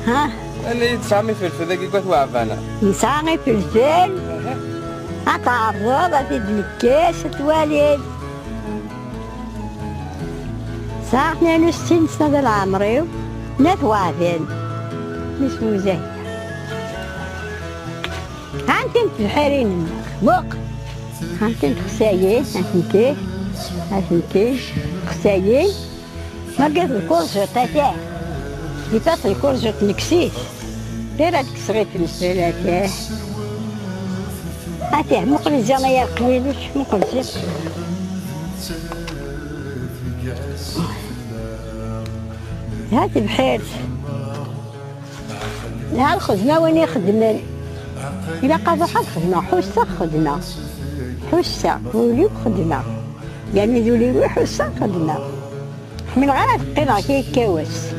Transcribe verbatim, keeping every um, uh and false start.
Anna i tesɛam ifelfel dagi deg At Weɛbana? Nesɛa ifelfel. Ad tɛerḍeḍ, ad t-id-nekkes, ad twaliḍ. Sɛiɣ tnin u settin sna d leɛmer-iw, n At Weɛban. Isem Zahra. Ɛantin tebḥirin-nneɣ. Muq! Ɛantin texsayin, atenti, atenti, texsayin. Ma ggat lkurzuṭ, atah. Ipas lkurzuṭ, nekkes-it. Ira ad kkseɣ i tmesral, atah. Atah, muqel ziɣ ma yerqel-inek, muqel ziɣ. Ha tebḥirt. Ha lxedma win ixeddmen. Ilaq ad ruḥeɣ ad xedmeɣ, ḥusseɣ xedmeɣ. Ḥusseɣ, ul-iw xedmeɣ. Yerni d ul-iw i ḥusseɣ xedmeɣ. Ḥemmleɣ ara ad qqimeɣ akka yekka wass.